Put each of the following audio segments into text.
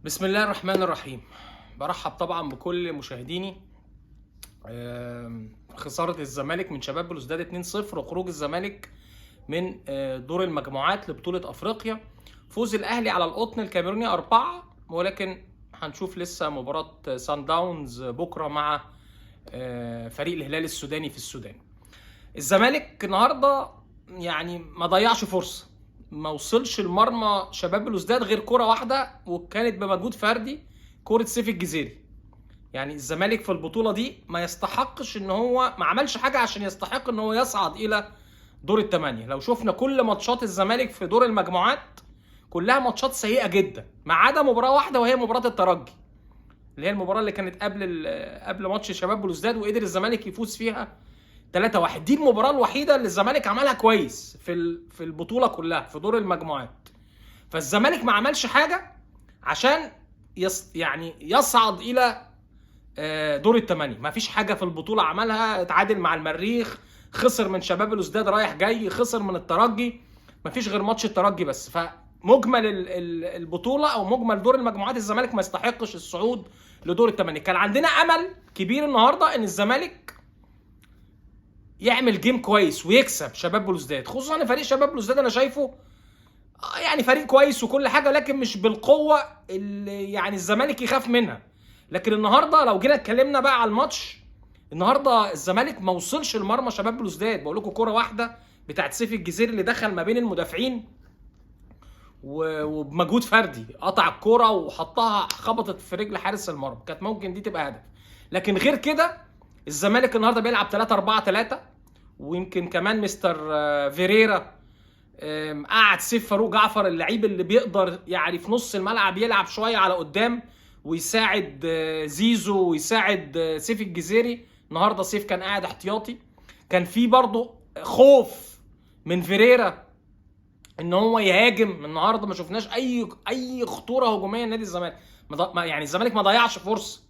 بسم الله الرحمن الرحيم. برحب طبعا بكل مشاهديني. خسارة الزمالك من شباب بلوزداد 2-0 وخروج الزمالك من دور المجموعات لبطولة أفريقيا. فوز الأهلي على القطن الكاميروني 4، ولكن هنشوف لسه مباراة سان داونز بكرة مع فريق الهلال السوداني في السودان. الزمالك النهارده يعني ما ضيعش فرصة، ما وصلش المرمى شباب بلوزداد غير كرة واحدة وكانت بمجهود فردي، كرة سيف الجزيري. يعني الزمالك في البطولة دي ما يستحقش ان هو ما عملش حاجة عشان يستحق ان هو يصعد الى دور الثمانية. لو شفنا كل ماتشات الزمالك في دور المجموعات كلها ماتشات سيئة جدا، ما عدا مباراة واحدة وهي مباراة الترجي، اللي هي المباراة اللي كانت قبل ماتش شباب بلوزداد وقدر الزمالك يفوز فيها 3-1. دي المباراة الوحيدة اللي الزمالك عملها كويس في البطولة كلها في دور المجموعات. فالزمالك ما عملش حاجة عشان يعني يصعد إلى دور الثمانية. ما فيش حاجة في البطولة عملها، اتعادل مع المريخ، خسر من شباب الأستاد رايح جاي، خسر من الترجي، ما فيش غير ماتش الترجي بس. فمجمل البطولة أو مجمل دور المجموعات الزمالك ما يستحقش الصعود لدور الثمانية. كان عندنا أمل كبير النهاردة إن الزمالك يعمل game كويس ويكسب شباب بلوزداد، خصوصا ان فريق شباب بلوزداد انا شايفه يعني فريق كويس وكل حاجة، لكن مش بالقوة اللي يعني الزمالك يخاف منها. لكن النهارده لو جينا اتكلمنا بقى على الماتش النهارده، الزمالك ما وصلش لمرمى شباب بلوزداد. بقول لكم كورة واحدة بتاعت سيف الجزيري اللي دخل ما بين المدافعين وبمجهود فردي قطع الكورة وحطها، خبطت في رجل حارس المرمى، كانت ممكن دي تبقى هدف. لكن غير كده الزمالك النهارده بيلعب 3-4-3، ويمكن كمان مستر فيريرا قعد سيف فاروق جعفر، اللعيب اللي بيقدر يعني في نص الملعب يلعب شوية على قدام ويساعد زيزو ويساعد سيف الجزيري. النهارده سيف كان قاعد احتياطي. كان في برضه خوف من فيريرا ان هو يهاجم. النهارده ما شفناش اي خطورة هجومية لنادي الزمالك. يعني الزمالك ما ضيعش فرصة،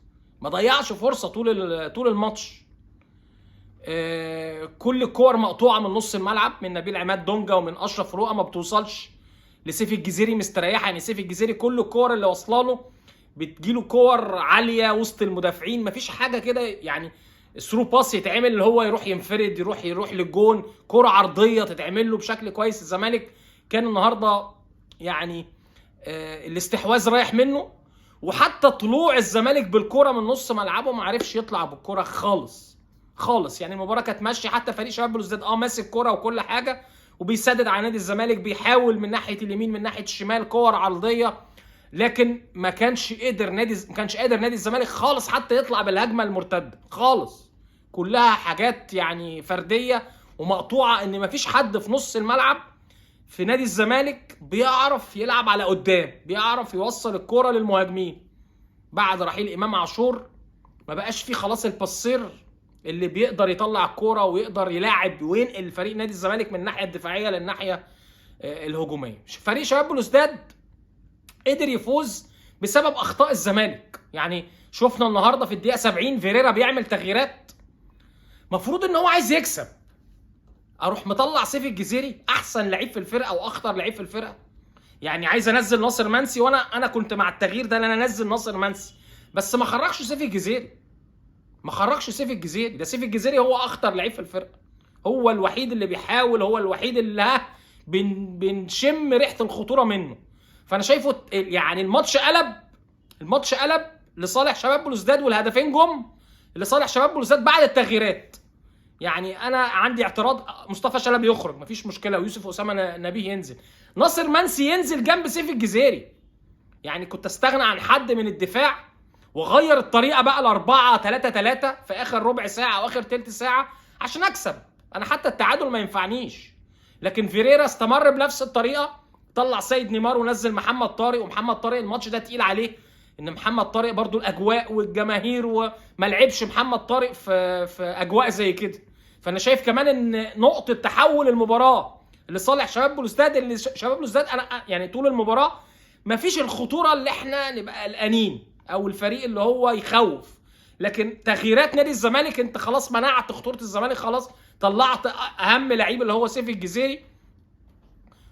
ما ضيعش فرصة طول الماتش. كل الكور مقطوعة من نص الملعب من نبيل عماد دونجا ومن اشرف رؤى، ما بتوصلش لسيف الجزيري مستريحه. يعني سيف الجزيري كل الكور اللي واصله له بتجيله كور عالية وسط المدافعين، مفيش حاجة كده يعني through pass يتعمل اللي هو يروح ينفرد، يروح للجون، كره عرضية تتعمل له بشكل كويس. الزمالك كان النهارده يعني الاستحواذ رايح منه، وحتى طلوع الزمالك بالكرة من نص ملعبه ما عرفش يطلع بالكرة خالص خالص. يعني المباراة كانت ماشية، حتى فريق شباب بلوزداد ماسك كرة وكل حاجة وبيسدد على نادي الزمالك، بيحاول من ناحية اليمين من ناحية الشمال كور عرضية، لكن ما كانش قادر نادي الزمالك خالص حتى يطلع بالهجمه المرتدة خالص. كلها حاجات يعني فردية ومقطوعه، ان ما فيش حد في نص الملعب في نادي الزمالك بيعرف يلعب على قدام، بيعرف يوصل الكرة للمهاجمين. بعد رحيل امام عاشور ما بقاش فيه خلاص البصير اللي بيقدر يطلع الكورة ويقدر يلاعب وينقل فريق نادي الزمالك من الناحية الدفاعية للناحيه الهجومية. فريق شباب بلوزداد قدر يفوز بسبب اخطاء الزمالك. يعني شفنا النهارده في الدقيقة 70 فيريرا بيعمل تغييرات، مفروض ان هو عايز يكسب، اروح مطلع سيف الجزيري احسن لعيب في الفرقة واخطر لعيب في الفرقة. يعني عايز انزل ناصر منسي، وانا كنت مع التغيير ده ان انا انزل ناصر منسي، بس ما خرجش سيف الجزيري، ما خرجش سيف الجزيري. ده سيف الجزيري هو اخطر لعيب في الفرقة، هو الوحيد اللي بيحاول، هو الوحيد اللي بنشم ريحه الخطورة منه. فانا شايفه يعني الماتش قلب، الماتش قلب لصالح شباب بلوزداد، والهدفين جم لصالح شباب بلوزداد بعد التغييرات. يعني انا عندي اعتراض، مصطفى شلبي يخرج مفيش مشكلة، ويوسف اسامة نبيه ينزل، ناصر منسي ينزل جنب سيف الجزيري. يعني كنت استغنى عن حد من الدفاع وغير الطريقة بقى 4-3-3 في اخر ربع ساعة او اخر تلت ساعة عشان اكسب. انا حتى التعادل ما ينفعنيش. لكن فيريرا استمر بنفس الطريقة، طلع سيد نيمار ونزل محمد طارق، ومحمد طارق الماتش ده تقيل عليه، ان محمد طارق برضو الاجواء والجماهير، وما لعبش محمد طارق في اجواء زي كده. فانا شايف كمان ان نقطة تحول المباراة لصالح شباب بلوزداد، اللي شباب بلوزداد انا يعني طول المباراة ما فيش الخطورة اللي احنا نبقى قلقانين او الفريق اللي هو يخوف، لكن تغييرات نادي الزمالك انت خلاص منعت خطورة الزمالك، خلاص طلعت اهم لعيب اللي هو سيف الجزيري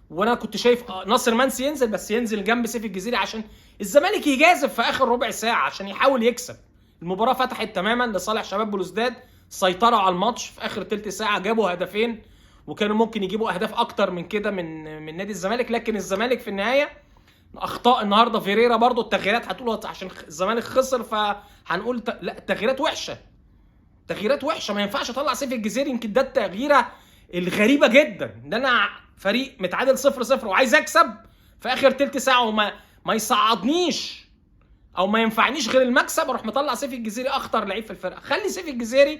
وانا كنت شايف ناصر منسي ينزل، بس ينزل جنب سيف الجزيري عشان الزمالك يجازف في اخر ربع ساعة عشان يحاول يكسب. المباراة فتحت تماما لصالح شباب بلوزداد، سيطروا على الماتش في اخر تلت ساعة، جابوا هدفين وكانوا ممكن يجيبوا اهداف اكتر من كده من نادي الزمالك، لكن الزمالك في النهاية اخطاء النهارده فيريرا برضو، التغييرات هتقولوا عشان الزمالك خسر فهنقول لا، التغييرات وحشة، تغييرات وحشة، ما ينفعش اطلع سيف الجزيري. يمكن ده التغييره الغريبة جدا، ان انا فريق متعادل 0-0 وعايز اكسب في اخر تلت ساعة وما ما يصعدنيش او ما ينفعنيش غير المكسب، اروح مطلع سيف الجزيري اخطر لعيب في الفرقة. خلي سيف الجزيري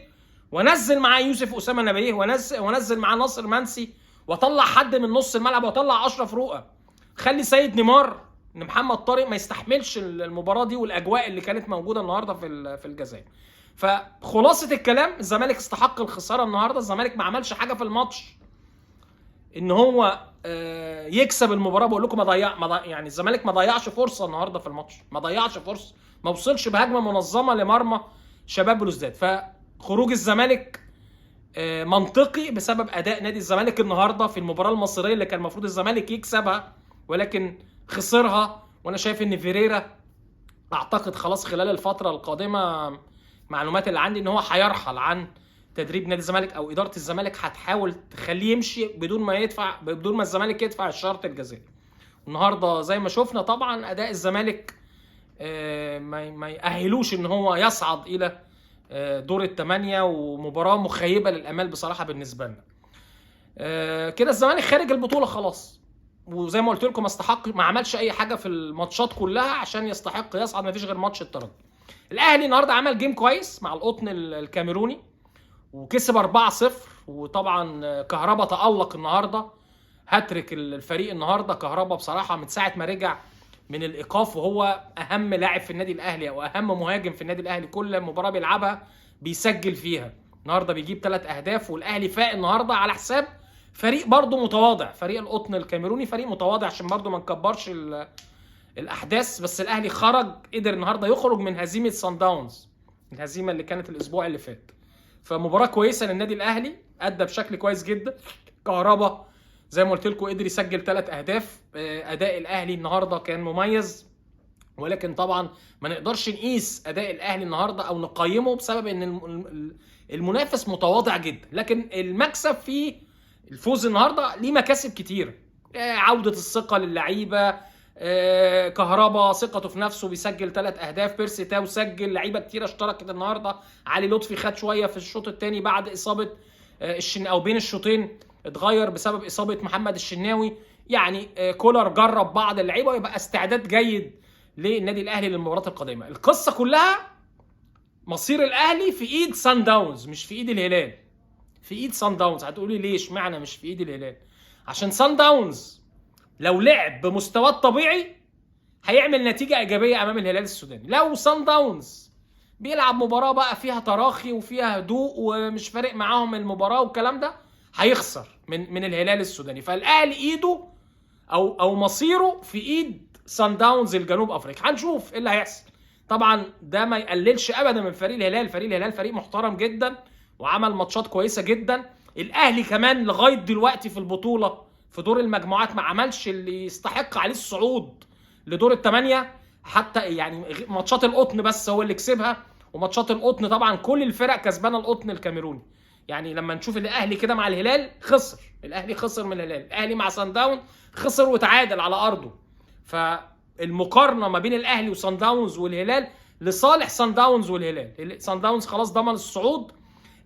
وانزل معاه يوسف اسامة نبيه، وانزل معاه ناصر منسي، واطلع حد من نص الملعب، واطلع اشرف رؤى. خلي سيد نيمار، ان محمد طارق ما يستحملش المباراة دي والاجواء اللي كانت موجودة النهارده في الجزائر. فخلاصه الكلام، الزمالك استحق الخسارة النهارده. الزمالك ما عملش حاجة في الماتش ان هو يكسب المباراة. بقول لكم ما ضيع يعني الزمالك ما ضيعش فرصة النهارده في الماتش، ما ضيعش فرصة، ما وصلش بهجمه منظمة لمرمى شباب بلوزداد. فخروج الزمالك منطقي بسبب اداء نادي الزمالك النهارده في المباراة المصرية اللي كان المفروض الزمالك يكسبها ولكن خسرها. وانا شايف ان فيريرا اعتقد خلاص خلال الفترة القادمة، معلومات اللي عندي ان هو هيرحل عن تدريب نادي الزمالك، او ادارة الزمالك هتحاول تخليه يمشي بدون ما يدفع، بدون ما الزمالك يدفع الشرط الجزائي. النهارده زي ما شفنا طبعا اداء الزمالك ما يأهلوش ان هو يصعد الى دور الثمانية، ومباراة مخيبه للامال بصراحة بالنسبة لنا. كده الزمالك خارج البطولة خلاص، وزي ما قلت لكم ما استحق، ما عملش اي حاجة في الماتشات كلها عشان يستحق يصعد، ما فيش غير ماتش الترجي. الاهلي النهارده عمل game كويس مع القطن الكاميروني وكسب 4-0، وطبعا كهربا تألق النهارده، هاتريك الفريق النهارده. كهربا بصراحة من ساعة ما رجع من الايقاف وهو اهم لاعب في النادي الاهلي او اهم مهاجم في النادي الاهلي، كل مباراة بيلعبها بيسجل فيها. النهارده بيجيب 3 اهداف، والاهلي فاق النهارده على حساب فريق برضه متواضع، فريق القطن الكاميروني فريق متواضع عشان برضه ما نكبرش الاحداث. بس الاهلي خرج، قدر النهارده يخرج من هزيمة سان داونز، الهزيمة اللي كانت الاسبوع اللي فات. فمباراه كويسة للنادي الاهلي، ادى بشكل كويس جدا. كهربا زي ما قلت لكم قدر يسجل 3 اهداف. اداء الاهلي النهارده كان مميز، ولكن طبعا ما نقدرش نقيس اداء الاهلي النهارده او نقيمه بسبب ان المنافس متواضع جدا. لكن المكسب في الفوز النهارده ليه مكاسب كتير، عوده الثقة للعيبة، كهربا ثقته في نفسه بيسجل 3 اهداف، بيرسي تاو سجل، لعيبة كتيرة اشتركت النهارده، علي لطفي خد شوية في الشوط الثاني بعد اصابه او بين الشوطين اتغير بسبب اصابه محمد الشناوي. يعني كولر جرب بعض اللعيبة، ويبقى استعداد جيد للنادي الاهلي للمباراة القادمة. القصة كلها مصير الاهلي في ايد سان داونز، مش في ايد الهلال، في ايد سان داونز. هتقولي ليه اشمعنى مش في ايد الهلال؟ عشان سان داونز لو لعب بمستواه الطبيعي هيعمل نتيجة ايجابية امام الهلال السوداني. لو سان داونز بيلعب مباراة بقى فيها تراخي وفيها هدوء ومش فارق معاهم المباراة والكلام ده، هيخسر من الهلال السوداني. فالاهلي ايده او مصيره في ايد سان داونز الجنوب افريقيا. هنشوف ايه اللي هيحصل. طبعا ده ما يقللش ابدا من فريق الهلال، فريق الهلال فريق محترم جدا وعمل ماتشات كويسة جدا. الاهلي كمان لغاية دلوقتي في البطولة في دور المجموعات ما عملش اللي يستحق عليه الصعود لدور الثمانية، حتى يعني ماتشات القطن بس هو اللي كسبها، وماتشات القطن طبعا كل الفرق كسبانه القطن الكاميروني. يعني لما نشوف الاهلي كده مع الهلال خسر، الاهلي خسر من الهلال، الاهلي مع سان داون خسر وتعادل على ارضه. فالمقارنه ما بين الاهلي وسان داونز والهلال لصالح سان داونز والهلال. سان داونز خلاص ضمن الصعود،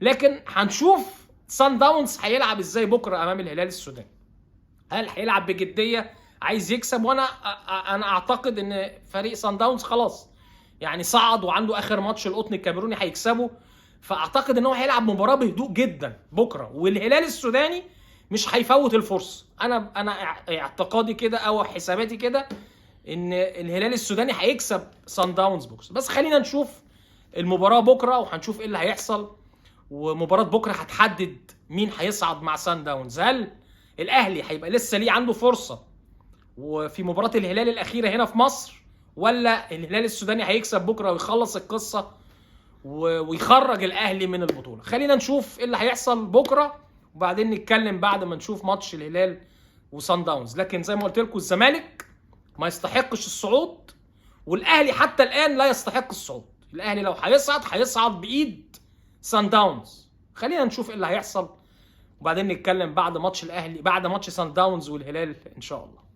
لكن هنشوف سان داونز هيلعب ازاي بكره امام الهلال السوداني. هل هيلعب بجدية عايز يكسب؟ وانا انا اعتقد ان فريق سان داونز خلاص يعني صعد وعنده اخر ماتش القطن الكاميروني هيكسبه، فاعتقد ان هو هيلعب مباراة بهدوء جدا بكره، والهلال السوداني مش هيفوت الفرصة. انا اعتقادي كده او حساباتي كده ان الهلال السوداني هيكسب سان داونز بكره. بس خلينا نشوف المباراة بكره وهنشوف ايه اللي هيحصل، ومباراة بكره هتحدد مين هيصعد مع سان داونز. هل الاهلي هيبقى لسه ليه عنده فرصة وفي مباراة الهلال الاخيرة هنا في مصر، ولا الهلال السوداني هيكسب بكره ويخلص القصة ويخرج الاهلي من البطولة؟ خلينا نشوف ايه اللي هيحصل بكره وبعدين نتكلم بعد ما نشوف ماتش الهلال وصن داونز. لكن زي ما قلت لكم الزمالك ما يستحقش الصعود، والاهلي حتى الان لا يستحق الصعود. الاهلي لو هيصعد هيصعد بايد سان داونز. خلينا نشوف ايه اللي هيحصل وبعدين نتكلم بعد ماتش الاهلي، بعد ماتش سان داونز والهلال ان شاء الله.